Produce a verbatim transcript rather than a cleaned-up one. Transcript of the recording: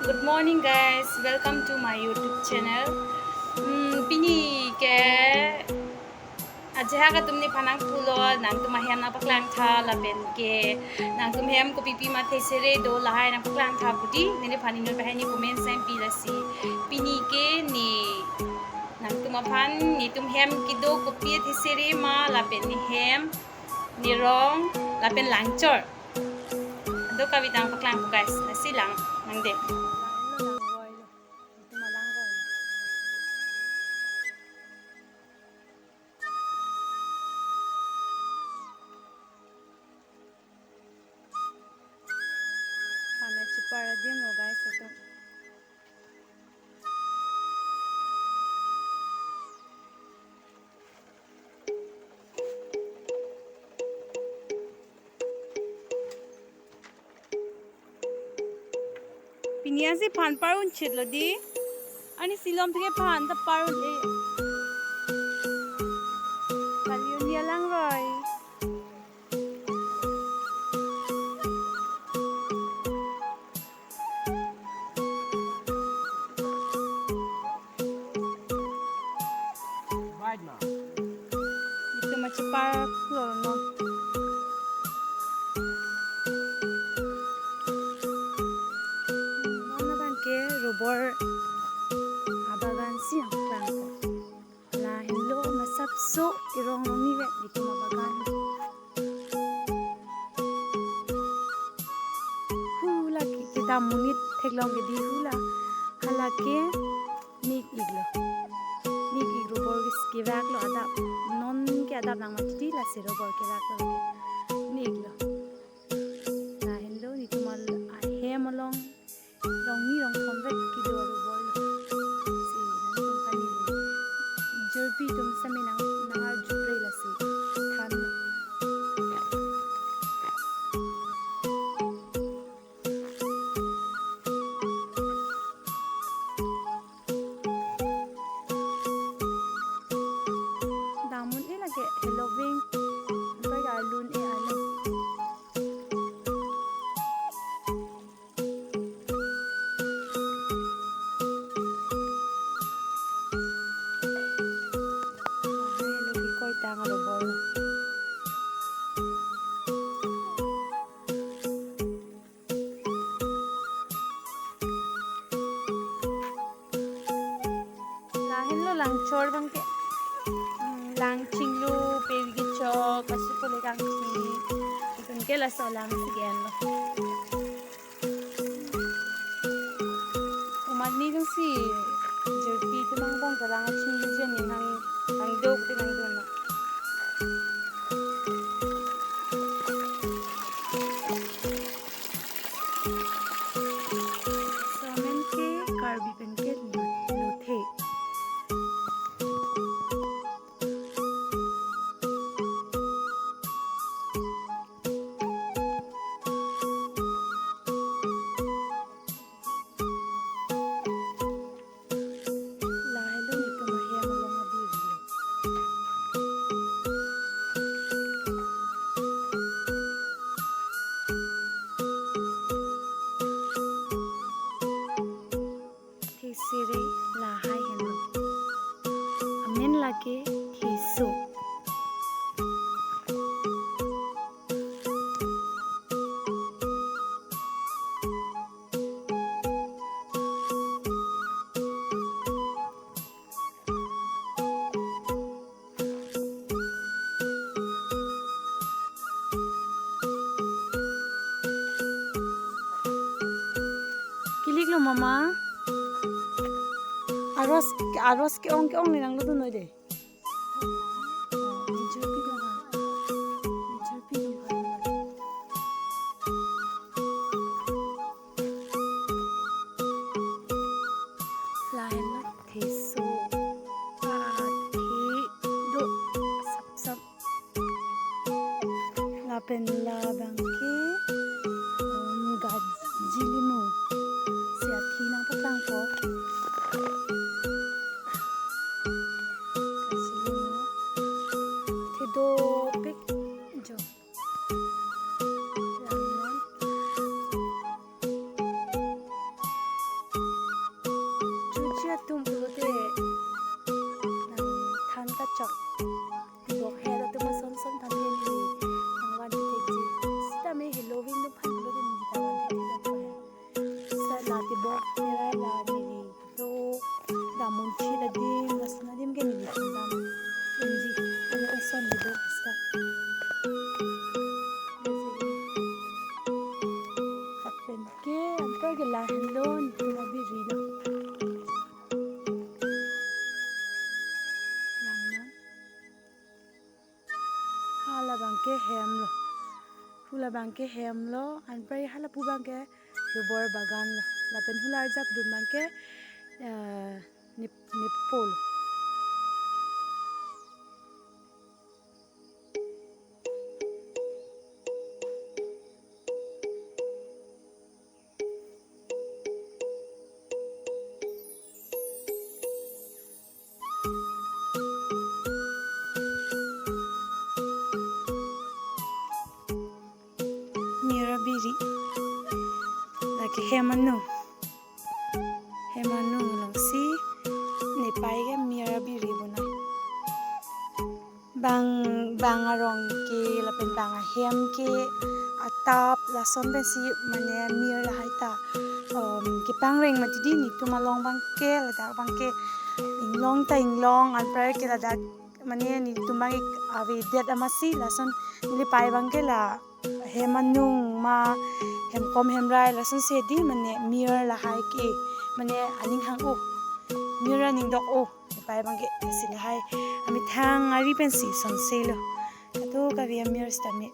Good morning, guys. Welcome to my YouTube channel. Hmm, pini ke ajahak atum nephan nangpulo, nangtum ahem nangpaklangtha lapen ke nangtum hem kopipi ma thesere do lahai nangpaklangtha pu di, nephan inut banghini comment sign pi lasi. Pini ke ne nangtum aphan netum hem kedo kopi thesere ma lapen ne hem, ne rong lapen langchor do kave nangpaklang, guys. Lasi lang nangdeng. Phan chepar adim lo, guys, atum. Pini asi phan par-un chit lo di. Ani silom aphi ke phan ta par-un-e. Kali un-e alangroi. Itum achepar lo non. Non abang ke rubber abagan si nangpaklang ko. Lahenlo masapso irong rong ni vet itum abagan. Hula ke kedam monit theklong ke di hula. Hala ke nik-iklo. Nik-ik rubber ke kevaklo adap. Non ke adap nang mati di, lasi rubber kevaklo ke. Nik-iklo. Lahenlo netum ahem along rong ni rong thom vet kedo rubber lo. Si nangtum kani. Jirpi atum sami nang, nang arjupre lasi than. Dam un-e lake Halloween. Pai ga lun-e alo. Lahai lo kekoi tang alo bol. Lahenlo langchor abang ke. Hmm, lang chinglu, pevi kechok, kasu kole kangchi. Itum ke laso lang si ke-enlo. Komat ni jongsi jirpi atum angbong ta lang chinglu jen ni nang, nangdo pute nangdonlo. Laso amen ke Karbi pen ke lo-, lothe. Lahelo netum ahem along abirilo. Thesere lahai henlo. Amen lake theso. Kiliklo mama. Aros, aros ke-ong ke-ong le nanglo tu noi de. Lahenlo theso. Athe do sapsap. Lapen labang ke, um, gajilimu. Si athi nangpaklangpo. Gajilimu. Athe dopik jo. Langnon. Tum pulote nangthan kachok. Tibok het atum ason son than neli nangvan thekji. Sitame Halloween atum aphan pulote neli ta van thekthedet. Seta la tibok herai la neli do damun thit adim, lason adim ke neli thundam unji. Ani ason le do seta. Lapen ke anpar ke lahenlo, netum abiri lo. Langnon. Hala abang ke hem lo. Hala abang ke hem lo. Anpar halapu abang ke rubber bagan lo. Lapen hala arjapdun abang ke, eh, nip-, nipo lo. Mir abiri. Lake hem anung. Hem anung alongsi nepei ke mir abiri bonai. Bang, bang arong ke, lapen bang ahem ke, atap, lason pensi mane mir lahai ta, um, kepangreng mati di, netum along abang ke, ladak abang ke inglong ta inglong, anpar ke ladak mane netum abang ke avedet amatsi, lason neli pei abang ke la hem anung ma, hemkom hemrai, lasonsi di mane mir lahai ke, mane aning hang-o, mir aning dok-o. Nepei abang ke si lahai amethang ari pensi sonse lo. Atu kave amir sitame